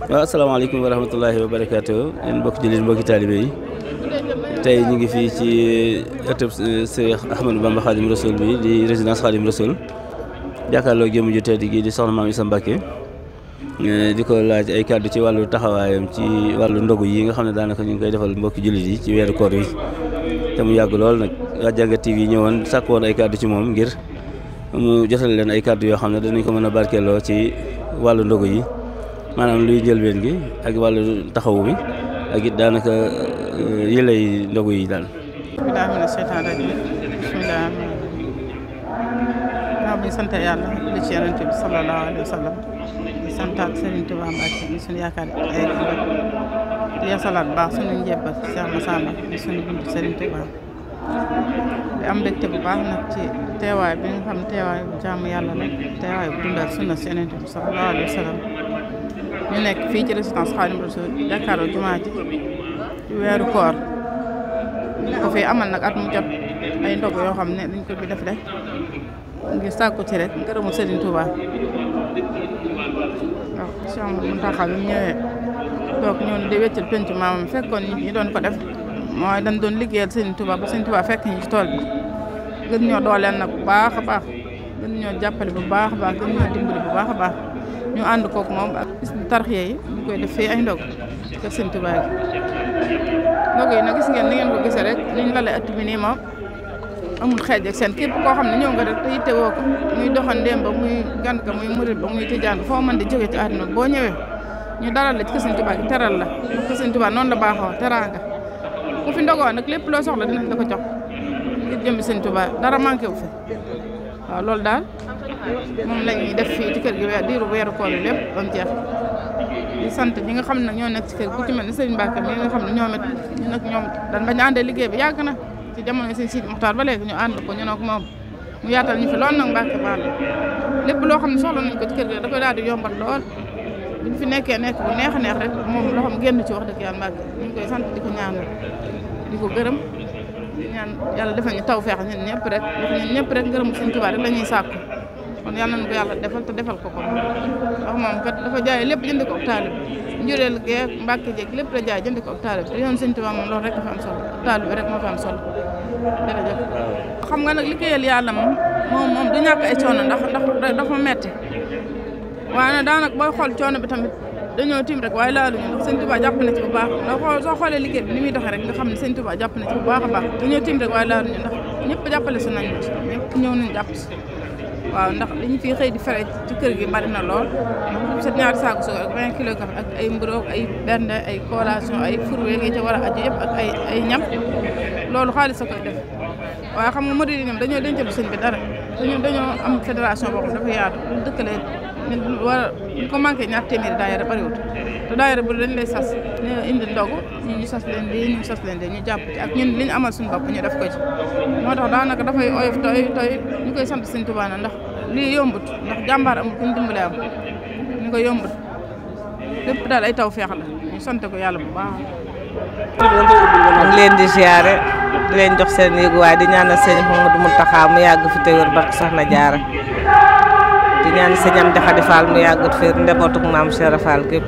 waaw asalaamaaleykum wa rahmatullahi wa barakaatu yéen mbokki jullit mbokki taalibe yi tey ñu ngi fii ci ëttub Cheikh Ahmadou Bamba Khadim Rasoul bi di résidence Khadim Rasoul jàkkaarloo jëmm ju tedd gi di soxna Maam Issa Mbacké di ko laaj ay kàddu ci wàllu taxawaayam ci wàllu ndogu yi nga xam ne daanaka ñu ngi koy defal mbokki jullit yi ci weeru koor yi te mu yàgg lool nag Dianga TV ñëwoon sàkk woon ay kàddu ci moom ngir mu jotal leen ay kàddu yoo xam ne danañ ko mën a barkeeloo ci wàllu ndogu yi maanaam luy njëlbeen gi ak wàllu taxawu bi ak it daanaka yi lay ndogu yi daal. bismillah mina seytaan rajim bismillah naa bi sant yàlla di ci yonent bi sallallahu alayhi wa sallam di santaat Serigne Touba Mbacké di suñu yaakaar ay di yasalaat baax suñu njëbbal Cheikh Massamba di suñu buntu Serigne Touba di am mbégte bu baax nag ci teewaay bi nga xam teewaay bu jaamu yàlla la teewaay bu dundal sunna si yonent bi sallallahu alayhi wa sallam ñu nekk fii ci résidence Khadim Rasoul jàkkaarloo jumaa ji ci weeru koor ko fi amal nag at mu jot ay ndog yoo xam ne dañ ko fi def rek ngir sàkku ci rek ngërëmu Serigne Touba waaw Cheikh Mountakha bi mu ñëwee toog ñëw di wéccal penc maamam fekkoon ñi doon ko def mooy dañ doon liggéeyal Serigne Touba ba Serigne Touba fekk ñu ci tool bi gën ñoo dooleel nag bu baax a baax gën ñoo jàppale bu baax a baax gën ñoo dimbali bu baax a baax ñu ànd kook moom ak tarxiya yi ñu koy def fii ay ndog kër Serigne Touba gi ndog yi nag gis ngeen ni ngeen ko gisee rek niñ lale ëtt bi nii moom amul xeej ak seen képp koo xam ne ñëw nga rek te yitte woo ko muy doxandéem ba muy gan ka muy murit ba muy tijaan foo mën di jóge ci àdduna boo ñëwee ñu dalal la ci kër Serigne Touba gi teral la kër Serigne Touba noonu la baaxoo teraanga ku fi ndogoo nag lépp loo soxla dinañ la ko jox ngir jëmbi Serigne Touba dara manqué wu fi waaw loolu daal moom la ñuy def fii ci kër gi diiru weeru koor yi lépp ba mu jeex di sant ñi nga xam ne ñoo nekk ci kër ku ci mel ni Serigne Mbacké mi nga xam ne ñoom it ñu nag ñoom dañ bañ a àndee liggéey bi yàgg na ci jamono Serigne Sidi Muxtaar ba léegi ñu ànd ko ñu nag moom mu yaatal ñu fi lool nag Mbacké baal lépp loo xam ne soxla nañ ko ci kër gi da koy daal di yombal lool buñ fi nekkee nekk bu neex a neex rek moom loo xam génn ci wax dëgg yàlla Mbacké ñu ngi koy sant di ko ñaanal di ko gërëm ñaan yàlla defal ñu tawfeex ñun ñëpp rek ñun ñëpp rek ngërëm Serigne Touba rek la ñuy sàkku kon yàlla nañu ko yàlla defal te defal ko ndax moom kat dafa jaay lépp jënd ko ak taalib njureel geek Mbacké jeeg lépp la jaay jënd ko ak taalib te yoon Serigne Touba moom loolu rek dafa am solo ak taalib rek moo fa am solo jërëjëf xam nga nag liggéeyal yàlla moom du ñàkk ay coono ndax dafa metti waaye nag daanaka booy xool coono bi tamit dañoo tiim rek waaye laaluñu ndax Serigne Touba jàpp na ci bu baax ndax soo xoolee liggéey bi ni muy doxee rek nga xam ne Serigne Touba jàpp na ci bu baax a baax dañoo tiim rek waaye laaluñu ndax ñëpp jàppale si nañu ñëpp ñëw nañ jàpp si waaw ndax li ñu fi xëy di fere ci kër gi bari na lool sa ñaari saako suukar ak 20 kilos café ak ay mburu ay bernde ay collation ay fourwe nga ci war a aju yëpp ak ay ñam loolu xaalis a koy def waaye xam nga murid yi ñoom dañoo dencalu sëñ bi dara dañoo am fédération boo xam dafa yaatu lu dëkkale war a ko manqué ñaar téeméeri daayira bariwut te daayira bu dañ lay sas ñu indi ndogu ñu sas leen di ñu sas leen di ñu jàpp ci ak ñun li ñu amal suñu bopp ñu def ko ci moo tax daanaka dafay oyof tooy ñu koy sant Serigne Touba ndax lii yombut ndax jàmbaar amul ku ñu dimbale am ñu ko yombut lépp daal ay taw feex la ñu sant ko yàlla bu baax. ñu ngi leen di ziare di leen jox seen yëguwaay di ñaanal sëñ Mouhamadou Mountakha mu yàgg fi te wér barke Soxna Jaara di ñaan sëñ Amdi Khady Fall mu yàgg fi njabootu maam Cheikh Fall gépp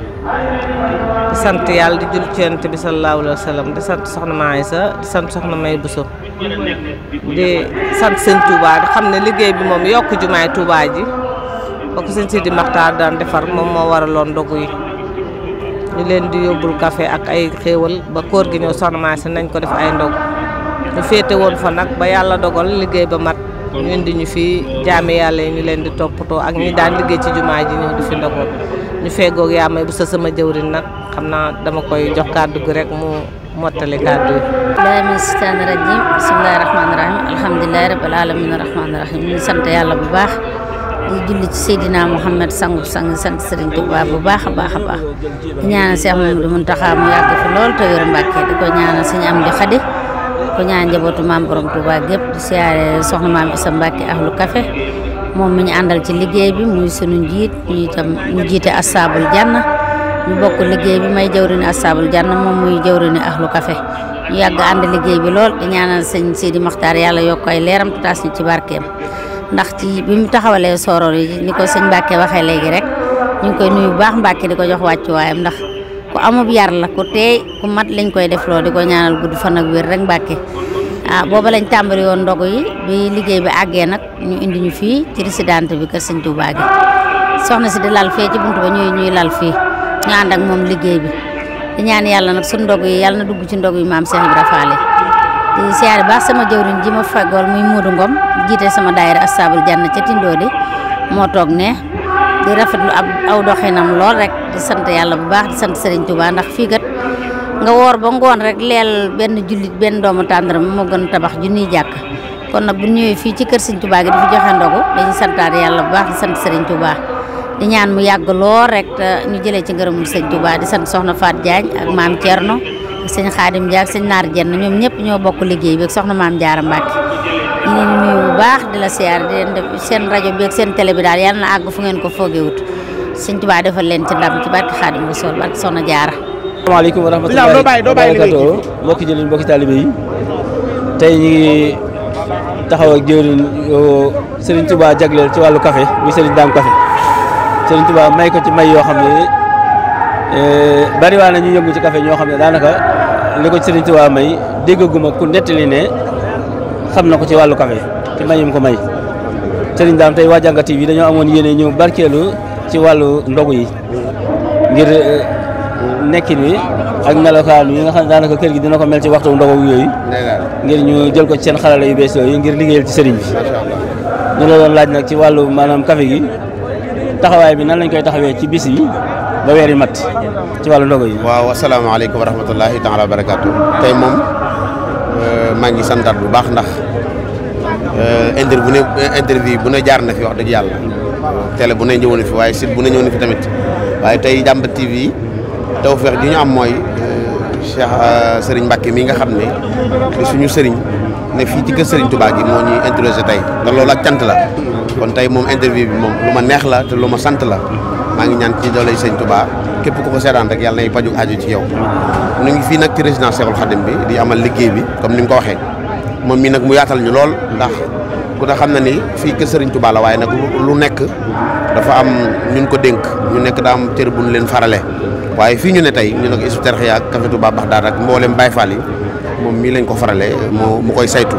di sant yàlla di jul ci Yonent bi sallallahu alayhi wa sallam di sant soxna Maam Issa di sant soxna May Bousso di sant sëñ Touba di xam ne liggéey bi moom yokk jumaay Touba ji ba ko sëñ Sidi Maxtaar daan defar moom moo waraloon ndogu yi ñu leen di yóbbul café ak ay xéewal ba koor gi ñëw soxna Maam Issa nañ ko def ay ndog ñu féete woon fa nag ba yàlla dogal liggéey ba mat ñu indi ñu fi jaami yàlla yi ñu leen di toppatoo ak ñi daan liggéey ci jumaa ji ñëw di fi ndogoo ñu feegoog yaa may bu sa sama jëwriñ nag xam naa dama koy jox kàddu gi rek mu mottali kàddu yi. bismillaahi mina shaytaani rajiim bismillaahi rahmaani rahiim alhamdulillaahi rabbil aalamiin rahmaani rahiim ñu sant yàlla bu baax di julli ci Seydina Mouhamed sangu sang sant Serigne Touba bu baax a baax a baax di ñaanal Cheikh Mamadou Mountakha mu yàgg fi lool te wér Mbacké di ko ñaanal Serigne Amdi Khady ko ñaan njabootu maam borom Touba gépp di siyaare soxna Maam Issa Mbacké ahlu café moom mi ñu àndal ci liggéey bi muy sunu njiit ñu itam ñu jiite Assaabul Janna ñu bokk liggéey bi may jawrini Assaabul Janna moom muy jawrini ahlu café ñu yàgg ànd liggéey bi lool di ñaanal sëñ Sidi Maxtaar yàlla yokk ay leeram te taas ñu ci barkeem ndax ci bi mu taxawalee soror yi ni ko sëñ Mbacké waxee léegi rek ñu ngi koy nuyu bu baax Mbàkke di ko jox wàccuwaayam ndax ku amub yar la ku teey ku mat lañ koy def loo di ko ñaanal gudd fan ak wér rek Mbàkke booba lañ tàmbali woon ndogu yi bi liggéey bi àggee nag ñu indi ñu fii ci résidence bi kër Sëñ Tuubaa gi soxna si di lal fee ci buntu ba ñuy lal fii ñu ànd ak moom liggéey bi di ñaan yàlla nag suñu ndog yi yàlla na dugg ci ndog yi maam Cheikh Ibra Fall di siyaare baax sama jëwriñ ji ma feggool muy Modou Ngom jiite sama daayira Ashabul Janna ca Tindoo di moo toog ne di rafetlu aw doxinam lool rek di sant yàlla bu baax di sant Serigne Touba ndax fii kat nga woor ba ngoon rek leel benn jullit benn doomu tàndaram moo gën tabax junniy jàkk kon nag bu ñëwee fii ci kër Serigne Touba gi di fi joxe ndogu dañuy santaat yàlla bu baax di sant Serigne Touba di ñaan mu yàgg lool rek te ñu jëlee ci ngërëmul Serigne Touba di sant soxna Faat Diagne ak maam Thierno ak sëñ Xaadim Dia ak sëñ Naar Jenn ñoom ñëpp ñoo bokk liggéey bi ak soxna maam Jaara Mbàkke ñu leen nuyu bu baax di la siyaar di leen def seen rajo bi ak seen télé bi daal yàlla na àgg fu ngeen ko foogewut Sëñ Tuubaa defal leen ci ndam ci barke Xaadim Rasuul barke soxna Jaara. asalaamaaleykum wa rahmatullaahi wa barakaatuh mbokki jëliñ mbokki taalibe yi tey ñu ngi taxaw ak jëwriñ Serigne Touba jagleel ci wàllu café muy Serigne Dame Café Serigne Touba may ko ci may yoo xam ne bari waa na ñu yëngu ci café ñoo xam ne daanaka li ko ci Serigne Touba may déggaguma ku nettali ne xam na ko ci wàllu café ci mayum ko may Serigne Dame tey waa Jàngat TV dañoo amoon yéene ñëw barkeelu ci wàllu ndogu yi ngir nekkin wi ak melokaan yi nga xam ne daanaka kër gi dina ko mel ci waxtu ndogu yooyu ngir ñu jël ko ci seen xarala yu bees yooyu ngir liggéeyal ci sëriñ bi ñu la doon laaj nag ci wàllu maanaam café gi taxawaay bi nan lañ koy taxawee ci bis yi ba weer yi mat ci wàllu ndogu yi. waaw asalaamaaleykum wa rahmatullahi taala wa barakaatu tey moom maa ngi santaat bu baax ndax interview bu ne jaar na fi wax dëgg yàlla télé bu ne ñëw na fi waaye site bu ne ñëw na fi tamit waaye tey Jàmbat TV tawfeex ji ñu am mooy Cheikh Serigne Mbacke mi nga xam ne di suñu Serigne ne fii ci kër Serigne Touba gi moo ñuy introsé tey ndax loolu ak cant la kon tey moom interview bi moom lu ma neex la te lu ma sant la maa ngi ñaan ci dooley Serigne Touba képp ku ko seetaan rek yàlla nay paju aju ci yow. ñu ngi fii nag ci résidence Cheikhoul Khadim bi di amal liggéey bi comme ni nga ko waxee moom mii nag mu yaatal ñu lool ndax ku ne xam na ni fii kër Serigne Touba la waaye nag lu nekk dafa am ñun ko dénk ñu nekk daa am cër bu ñu leen farale waaye fii ñu ne tey ñu ne ko Hizbut Tarqiyyah ak Café Touba Bagdad ak mboolem Baye Fall yi moom mii lañ ko farale mu koy saytu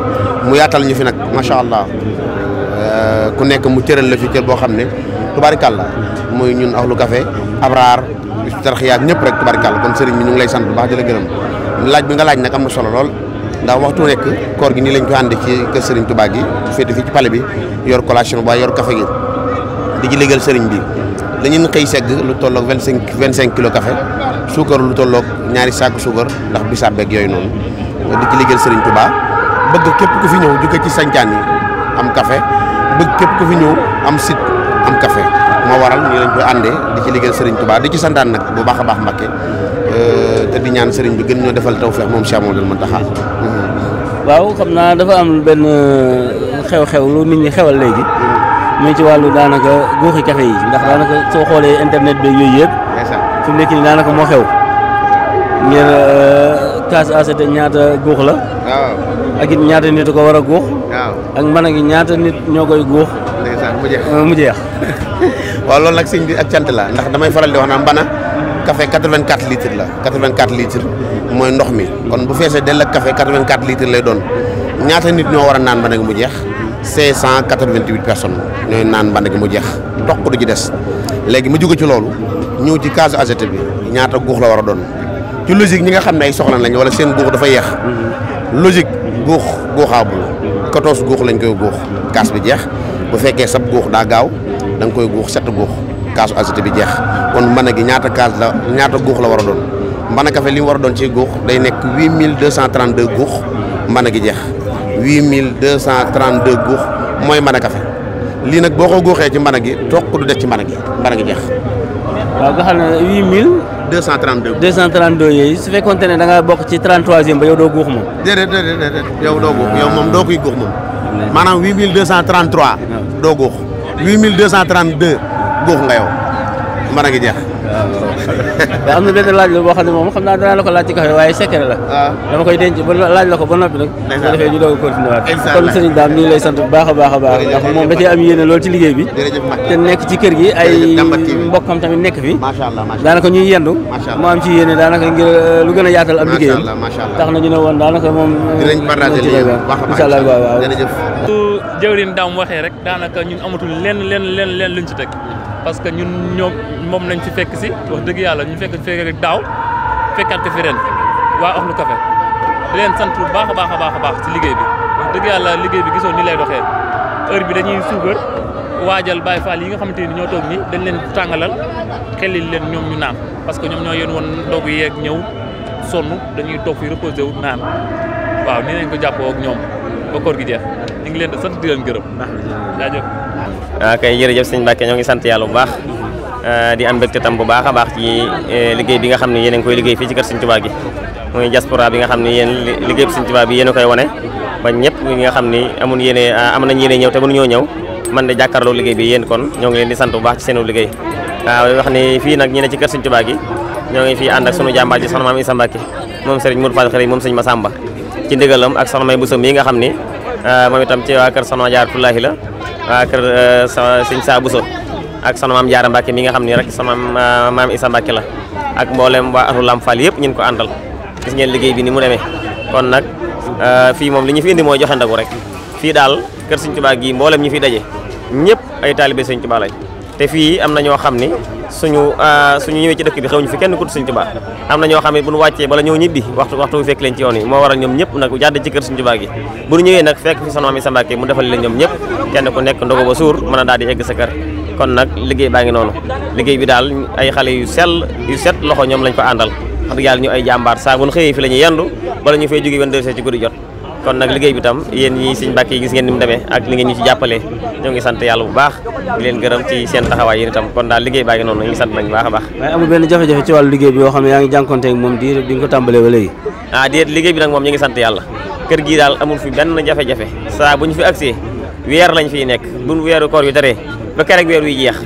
mu yaatal ñu fi nag macha allah ku nekk mu cëral la fi cër boo xam ne tubaarikàlla muy ñun ahlu café Abraar Hizbut Tarqiyyah ak ñëpp rek tubaarikàlla kon sëriñ bi ñu ngi lay sant bu baax di la gërëm laaj bi nga laaj nag am na solo lool ndax waxtu nekk koor gi nii lañ ko ànd ci kër Serigne Touba gi féete fii ci palais bi yor collation ba yor café gi di ci liggéeyal sëriñ bi dañuy xëy segg lu tolloog 25 kilos café suukar lu tolloog ñaari saaku suukar ndax bisaab beeg yooyu noonu di ci liggéeyal Serigne Touba bëgg képp ku fi ñëw jóge ci sancaan yi am café bëgg képp ku fi ñëw am site am café moo waral ñu lañ koy àndee di ci liggéeyal Serigne Touba di ci santaan nag bu baax a baax Mbacké te di ñaan Serigne bi gën ñoo defal tawfeex moom Cheikh Mouhamadoul Mountakha. waaw xam naa dafa am benn xew-xew lu nit ñi xewal léegi. muy ci wàllu daanaka guuxi café yi ndax daanaka soo xoolee internet bi yooyu yëpp. fi mu nekk nii daanaka moo xew. ngir kaas ACT ñaata guux la. waaw ak it ñaata nit ko war a guux. waaw ak mën a gi ñaata nit ñoo koy guux. ndeysaan mu jeex mu jeex. waaw loolu nag sëñ bi ak cant la ndax damay faral di wax naan mbana café 84 litres la 84 litres mooy ndox mi kon bu feesee dell ak café 84 litres lay doon ñaata nit ñoo war a naan mbana gi mu jeex 588 personnes ñooy naan mbana gi mu jeex toq du ci des léegi mu jóge ci loolu ñëw ci case AGT bi ñaata guux la war a doon ci logique ñi nga xam ne ay soxla lañ wala seen guux dafa yeex logique guuxaabul 14 guux lañ koy guux kaas bi jeex bu fekkee sab guux daa gaaw da nga koy guux 7 guux kaasu AGT bi jeex kon mbana gi ñaata kaas la ñaata guux la war a doon mbana café li mu war a doon ci guux day nekk 8232 guux mbana gi jeex 8232 guux mooy mbana café lii nag boo ko guuxee ci mbana gi toq du des ci mbana gi jeex. waaw nga xam ne 232 yooyu su fekkoonte ne da nga bokk ci 33e ba yow doo guux moom. déedéet yow doo guux yow moom doo koy guux moom maanaam 8233 doo guux 8232 guux nga yow mbana gi jeex waaw am na benn laaj la boo xam ne moom xam naa danaa la ko laaj ci café waaye secret la dama koy denc ba laaj la ko ba noppi nag bu defee ñu doog a continuer waat kon sëriñ Dame ñu ngi lay sant bu baax a baax a baax ndax moom da cee am yéene loolu ci liggéey bi te nekk ci kër gi ay mbokkam tamit nekk fi daanaka ñuy yendu mu am ci yéene daanaka ngir lu gën a yaatal am liggéeyam tax na ñu ne woon daanaka moom dinañ partager lii incha allah waaw jërëjëf jëwriñ Dame waxee rek daanaka ñun amatul lenn luñ ci teg parce que ñun ñoom moom lañ fi fekk si wax dëgg yàlla ñu fekk rek daaw fekkaat ko fi ren waa Ahlu Café di leen sant bu baax a baax a baax a baax ci liggéey bi wax dëgg yàlla liggéey bi gisoon ni lay doxee heure bi dañuy suukar waajal Baye Fall yi nga xamante ni ñoo toog ni dañ leen tàngalal xelil leen ñoom ñu naan parce que ñoom ñoo yéen woon ndogu yeeg ñëw sonn dañuy toog fi reposé wu naan waaw ni nañ ko jàppoo ak ñoom ba koor gi jeex ñu ngi leen di sant di leen gërëm jaajëf. waaw kay jërëjëf sëñ Mbacke ñoo ngi sant yàlla bu baax di am mbégte tam bu baax a baax ci liggéey bi nga xam ne yéen a ngi koy liggéey fii ci kër Sëñ Tuubaa gi muy diaspora bi nga xam ne yéen liggéey Sëñ Tuubaa bi yéen a koy wane ba ñëpp ñi nga xam ni am nañ yéene ñëw te mënuñoo ñëw man de jàkkaarloo liggéey bi yéen kon ñoo ngi leen di sant bu baax ci seenu liggéey waaw wax ni fii nag ñi ne ci kër Sëñ Tuubaa gi ñoo ngi fii ànd ak sunu jàmbaar ji soxna Maam Issa Mbacke moom Serigne Modou Fall Xëri moom Sëñ Massamba ci ndigalam ak soxna May Bousso mi nga xam ni moom itam ci waa kër soxna Jaaratullaahi la waa kër Sëñ Saa Bousso ak soxna Maam Jaara Mbacke mi nga xam ni rek soxna Maam Issa Mbacke la ak mboolem waa Ahlu Lamp Fall yëpp ñu ko àndal gis ngeen liggéey bi ni mu demee kon nag fii moom li ñu fi indi mooy joxe ndagu rek fii daal kër Sëñ Tuubaa gi mboolem ñi fi daje ñëpp ay taalibe Sëñ Tuubaa lañ te fii am na ñoo xam ni suñu ñëwee ci dëkk bi xewuñu fi kenn ku Sëñ Tuubaa am na ñoo xam ne bu ñu wàccee bala ñëw ñibbi waxtu bu fekk leen ci yoon yi moo waral ñoom ñëpp nag jàdd ci kër Sëñ Tuubaa gi bu ñu ñëwee nag fekk fi soxna Maam Issa Mbacke mu defal leen ñoom ñëpp kenn ku nekk ndogu ba suur mën a daal di egg sa kër kon nag liggéey baa ngi noonu liggéey bi daal ay xale yu set loxo ñoom lañ ko àndal wax dëgg yàlla ñu ay jàmbaar saa bu ñu xëyee fi la ñuy yendu bala ñu fay jógee 22h ci guddi jot kon nag liggéey bi tam yéen ñi Sëñ Mbacke yi gis ngeen ni mu demee ak li ngeen ñu ci jàppalee ñoo ngi sant yàlla bu baax di leen gërëm ci seen taxawaay yéen itam kon daal liggéey baa ngi noonu ñu ngi sant nañ baax a baax waaye amul benn jafe-jafe ci wàllu liggéey bi yoo xam ne yaa ngi jànkonte ak moom di nga ko tàmbalee ba léegi déet liggéey bi nag moom ñu ngi sant yàlla kër gii daal amul fi benn jafe-jafe saa bu ñu fi agsee weer lañ fiy nekk buñ weeru koor yu daree ba keroog weer wi jeex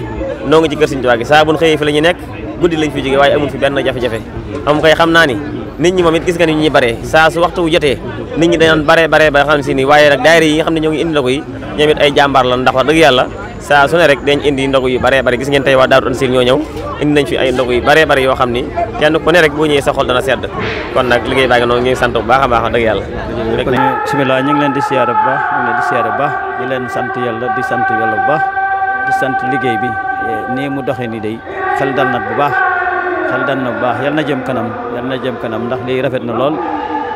noo ngi ci kër Sëñ Tuubaa gi saa buñ xëyee fi la ñuy nekk guddi lañ fi jógee waaye amul fi benn jafe-jafe am koy xam naa ni nit ñi moom it gis nga ni ñuy baree saa su waxtu wu jotee nit ñi dañaan bare ba xam ne si ni waaye nag daayira yi nga xam ne ñoo ngi indi ndogu yi ñoom it ay jàmbaar la ndax wax dëgg yàlla saa su ne rek dañ indi ndogu yu bare gis ngeen tey waa Daaru Tansil ñoo ñëw indi nañ fi ay ndogu yu bare yoo xam ni kenn ku ne rek boo ñëwee sa xol dana sedd kon nag liggéey baa ngi noonu ñu ngi sant bu baax a baax wax dëgg yàlla bismillah ñu ngi leen di siyaare bu baax di leen sant yàlla di sant yàlla bu baax di sant liggéey bi nii mu doxee ni day xel dal na bu baax yal na jëm kanam ndax lii rafet na lool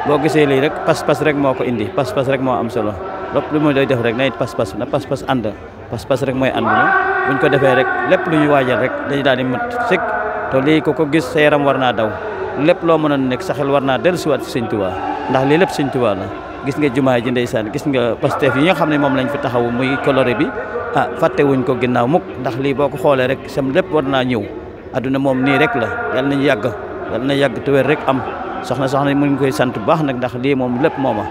boo gisee lii rek pas-pas rek moo ko indi pas-pas rek moo am solo lépp lu muy doy def rek na it pas-pas ànd pas-pas rek mooy ànd na buñ ko defee rek lépp lu ñuy waajal rek dañu daal di mat sëkk te lii ko gis sa yaram war naa daw lépp loo mën a nekk sa xel war naa dellusiwaat ci Sëñ Tuubaa ndax lii lépp Sëñ Tuubaa la gis nga jumaa ji ndeysaan gis nga Pastef yi nga xam ne moom lañ fi taxaw muy coloré bi fàtte wuñ ko ginnaaw mukk ndax lii boo ko xoolee rek sam lépp war naa ñëw adduna moom nii rek la yal na yàgg te wér rek am soxna mu ngi koy sant bu baax nag ndax lii moom lépp mooma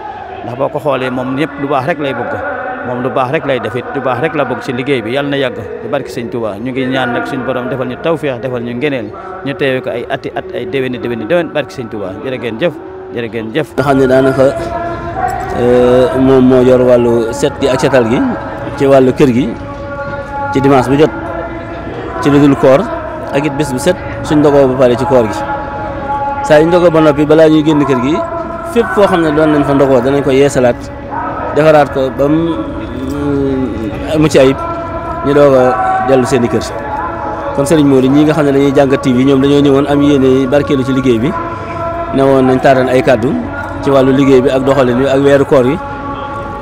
ndax boo ko xoolee moom ñëpp lu baax rek lay bëgg moom lu baax rek lay defit lu baax rek la bëgg ci liggéey bi yal na yàgg di barki Sëñ Tuubaa ñu ngi ñaan nag suñu borom defal ñu tawfeex defal ñu ngeneel ñu teewe ko ay ati at ay déwéni barki Sëñ Tuubaa jërë ngeen jëf nga xam ne daanaka moom moo yor wàllu set gi ak setal gi ci wàllu kër gi ci dimanche bu jot ci lu dul koor ak it bés bu set suñ ndogoo ba pare ci koor gi saa yu ndogoo ba noppi balaa ñuy génn kër gi fépp foo xam ne doon nañ fa ndogoo danañ ko yeesalaat defaraat ko ba mu mucc ayib ñu doog a dellu seen i kër kon sëriñ Modou ñi nga xam ne dañuy jàngat TV ñoom dañoo ñëwoon am yéene barkeelu ci liggéey bi ne woon nañ taataan ay kàddu ci wàllu liggéey bi ak doxalin bi ak weeru koor yi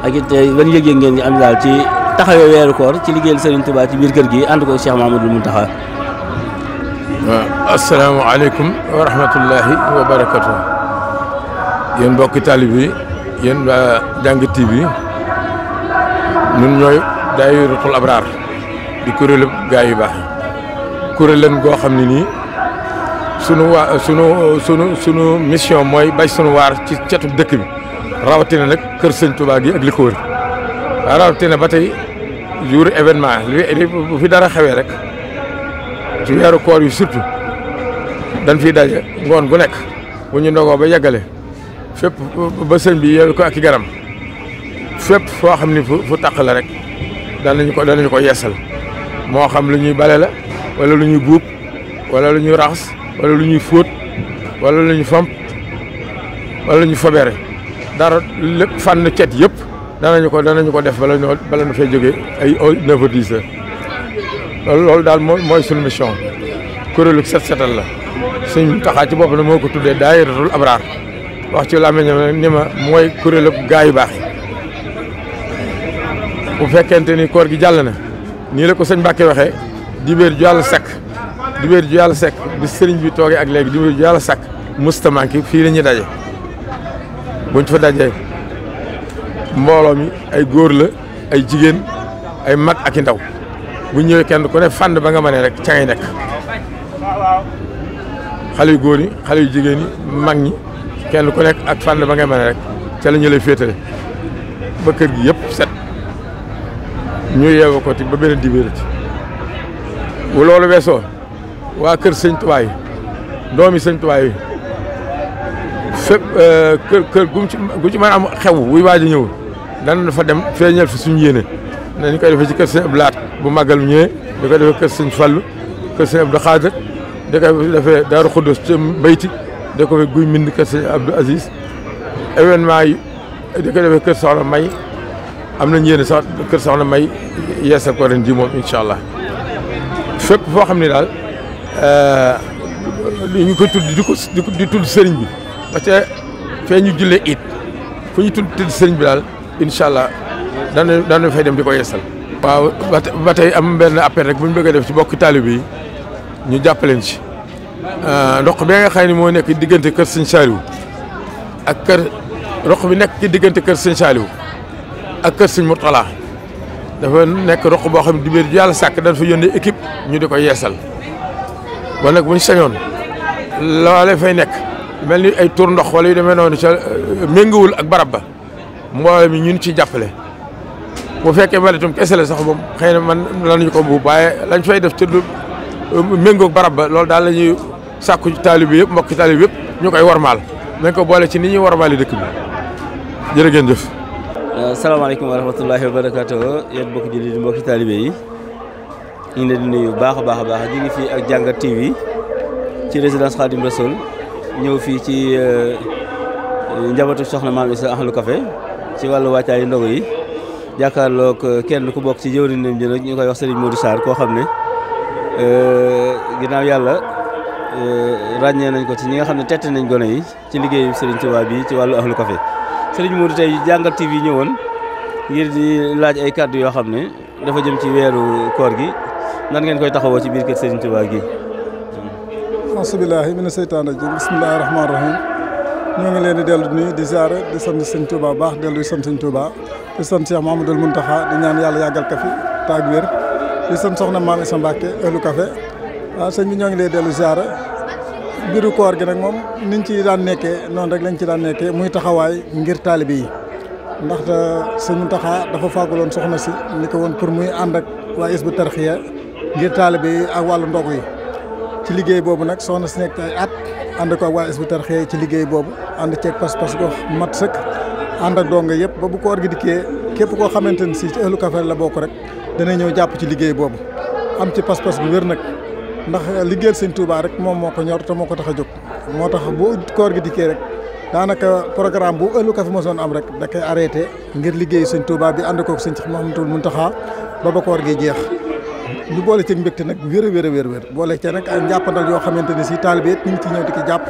ak it ban yëg-yëg ngeen ñu am daal ci taxawee weeru koor ci liggéeyal Sëriñ Tuubaa ci biir kër gi ànd ko Cheikh Mahamadou Mountakha. asalaamaaleykum wa rahmatullahi wa barakatu yéen mbokki taalib yi yéen waa Jàngat TV ñun ñooy daayiratul abraar di kuréelu gaa yu baax yi kuréel leen goo xam ne nii sunu mission mooy bay sunu waar ci cetu dëkk bi rawatina nag kër Sëñ Tuubaa gi ak li ko wër rawatina ba tey jour événement bu fi dara xewee rek ci weeru koor yi surtout dañ fiy daje ngoon gu nekk bu ñu ndogoo ba yeggale fépp ba sëñ bi yeewu ko ak i garam fépp foo xam ni fu taq la rek danañu ko yeesal moo xam lu ñuy bale la wala lu ñuy buub wala lu ñuy raxas wala lu ñuy fóot wala lu ñuy fomp wala lu ñuy fobeere dara lépp fànn cet yëpp danañu ko def bala ñu fay jógee ay 9 ou 10 heures loolu daal mooy sunu mission kuréelu set setal la suñ taxaa ci bopp na moo ko tuddee daayiratul abraar wax ci làmmiñam ni ma mooy kuréelu gaa yu baax yi bu fekkente ni koor gi jàll na nii la ko sëñ Mbàkke waxee dibéer ju yàlla sekk bi sëriñ bi toogee ak léegi dibéer ju yàlla sakk mustamanki fii la ñuy daje buñ fa dajee mbooloo mi ay góor la ay jigéen ay mag ak i ndaw bu ñëwee kenn ku ne fànn ba nga mënee rek ca ngay nekk xale yu góor yi xale yu jigéen yi mag ñi kenn ku nekk ak fànn ba nga mënee rek ca la ñu lay féetale ba kër gi yëpp set ñu yeewu ko ti ba beneen dibéerati bu loolu weesoo waa kër sëñ Tuubaa yi doomi sëñ Tuubaa yi fépp kër gu ci mën am xew wuy waaj a ñëw dana fa dem feeñal fi suñu yéene nañu koy defee ci kër sëñ Abdou Lahat bu màggal ñëwee di ko defee kër sëñ Fallu kër sëñ Abdou Xaadir di ko defee Daaru Xuddoos ci Bayti di ko defee Guy Mbind kër sëñ Abdou Aziz événement yi di ko defee kër Soxna May am nañ yéene sax kër Soxna May yeesal ko ren ji moom incha allah fépp foo xam ne daal ñu koy tudd di tudd sëriñ bi parce que fee ñu jullee it fu ñu tudd sëriñ bi daal incha allah dana fay dem di ko yeesal. waaw ba tey am benn appel rek bu ñu bëgg a def ci bokk taalibe yi ñu jàppaleen ci ndox bi nga xam ne moo nekk diggante kër sëñ Saliou ak kër roq bi nekk ci diggante kër sëñ Saliou ak kër sëñ Mourtala dafa nekk roq boo xam ne dibéer ju yàlla sàkk dañ fa yónnee équipe ñu di ko yeesal ba nag bu ñu sañoon loolee fay nekk mel ni ay tur ndox wala yu demee noonu ca méngoowul ak barab ba mbooloo mi ñun ci jàppale bu fekkee maletum kese la sax moom xëy na man lañu ko buub waaye lañ fay def ci lu méngoog barab ba loolu daal la ñuy sàkku taalibe yëpp mbokki taalibe yëpp ñu koy warmaal nañ ko boole ci ni ñuy warmaali dëkk bi jërë ngeen jëf. salaamaaleykum wa rahmatullahi wa barakaatuh yéen mbokki jullit yi mbokki taalibe yi ñu ngi leen di nuyu baax a baax a baax ñu ngi fii ak Jàngat TV ci résidence Khadim Rassoul ñëw fii ci njabootu soxna Maam Issa Ahlu Café ci wàllu wàccaayu ndogu yi jàkkaarloog kenn ku bokk ci jëwriñam ji nag ñu koy wax Serigne Modou Sarr koo xam ne ginnaaw yàlla ràññee nañ ko ci ñi nga xam ne tette nañ gone yi ci liggéeyu Serigne Touba bi ci wàllu Ahlu Café Serigne Modou tey Jàngat TV ñëwoon ngir di laaj ay kàddu yoo xam ne dafa jëm ci weeru koor gi nan ngeen koy taxawoo ci biir kër Serigne Touba gi. Auzubillahi mina seytaani rajiim bismillahi rahmaani rahiim ñoo ngi leen di dellu nuyu di ziare di sant sëñ Touba baax dellu di sant sëñ Touba di sant Cheikh Mouhamadoul Mountakha di ñaan yàlla yàggal ka fi taag wér di sant soxna Maam Issa Mbacke Ahlu Café waaw sëñ bi ñoo ngi lay dellu ziare biiru koor gi nag moom niñ ci daan nekkee noonu rek lañ ci daan nekkee muy taxawaay ngir taalibe yi ndaxte sëñ Mountakha dafa fàggaloon soxna si ni ko woon pour muy ànd ak waa Hizbut Tarqiyyah ngir taalibe yi ak wàllu ndogu yi ci liggéey boobu nag soxna si nekk ay at ànd ko ak waa Hizbut Tarqiyyah ci liggéey boobu ànd ceeg pas-pas go mat sëkk ànd ak donga yëpp ba bu koor gi dikkee képp koo xamante ne si ci Ahlu Café la bokk rek dana ñëw jàpp ci liggéey boobu am ci pas-pas bu wér nag ndax liggéeyal sëñ Touba rek moom moo ko ñor te moo ko tax a jóg moo tax bu koor gi dikkee rek daanaka programme bu Ahlu Café mosoon am rek da koy arrêté ngir liggéey sëñ Touba bi ànd koog sëñ Mouhamadoul Mountakha ba koor gi jeex ñu boole ci mbégte nag wér a wér boole ci nag ay njàppandal yoo xamante ne si taalibe it ñu ngi ci ñëw di ko jàpp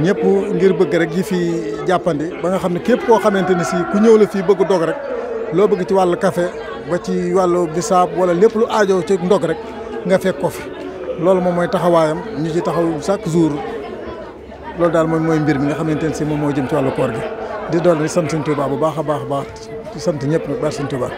ñëpp ngir bëgg rek yi fi jàppandi ba nga xam ne képp koo xamante ne si ku ñëw la fii bëgg dog rek loo bëgg ci wàllu café ba ci wàllu bisaab wala lépp lu aajo ci ndog rek nga fekk ko fi loolu moom mooy taxawaayam ñu ci taxaw chaque jour loolu daal mooy mbir mi nga xamante ne si moom moo jëm ci wàllu koor gi di dool di sant Sëñ Tuubaa bu baax a baax di sant ñëpp nag baax Sëñ Tuubaa